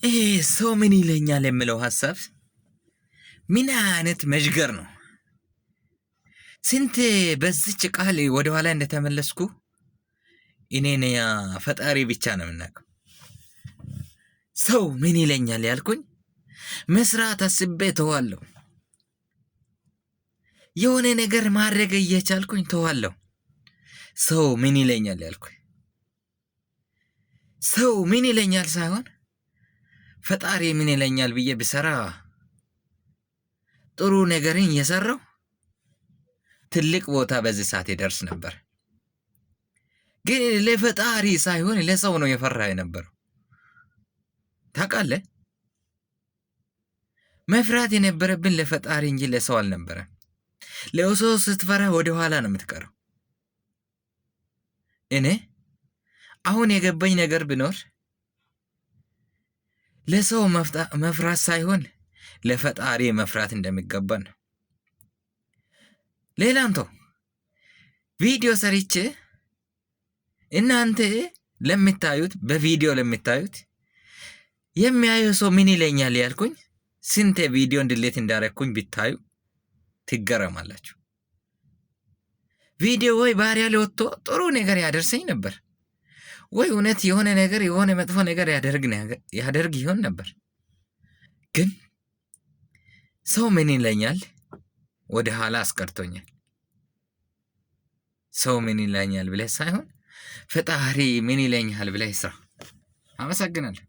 ይሄ ሰው ምን ይለኛል የምለው ሀሳብ ምን አይነት መዥገር ነው? ስንት በዚች ቃል ወደኋላ እንደተመለስኩ እኔን ፈጣሪ ብቻ ነው የምናውቀው። ሰው ምን ይለኛል ያልኩኝ መስራት አስቤ ተዋለሁ። የሆነ ነገር ማድረግ እየቻልኩኝ ተዋለሁ። ሰው ምን ይለኛል ያልኩኝ ሰው ምን ይለኛል ሳይሆን ፈጣሪ ምን ይለኛል ብዬ ብሰራ ጥሩ ነገርን እየሰራው ትልቅ ቦታ በዚህ ሰዓት ይደርስ ነበር። ግን ለፈጣሪ ሳይሆን ለሰው ነው የፈራ የነበረው። ታውቃለህ፣ መፍራት የነበረብን ለፈጣሪ እንጂ ለሰው አልነበረም። ለሰው ስትፈራ ወደ ኋላ ነው የምትቀረው። እኔ አሁን የገባኝ ነገር ቢኖር ለሰው መፍራት ሳይሆን ለፈጣሪ መፍራት እንደሚገባ ነው። ሌላም ተው፣ ቪዲዮ ሰርቼ እናንተ ለምታዩት፣ በቪዲዮ ለምታዩት የሚያየው ሰው ምን ይለኛል ያልኩኝ ስንት ቪዲዮ delete እንዳረግኩኝ ብታዩ ትገረማላችሁ። ቪዲዮ ወይ viral ወጥቶ ጥሩ ነገር ያደርሰኝ ነበር፣ ወይ እውነት የሆነ ነገር የሆነ መጥፎ ነገር ያደርግ ይሆን ነበር። ግን ሰው ምን ይለኛል ወደ ኋላ አስቀርቶኛል። ሰው ምን ይለኛል ብለህ ሳይሆን ፈጣሪ ምን ይለኛል ብለህ ስራ። አመሰግናለሁ።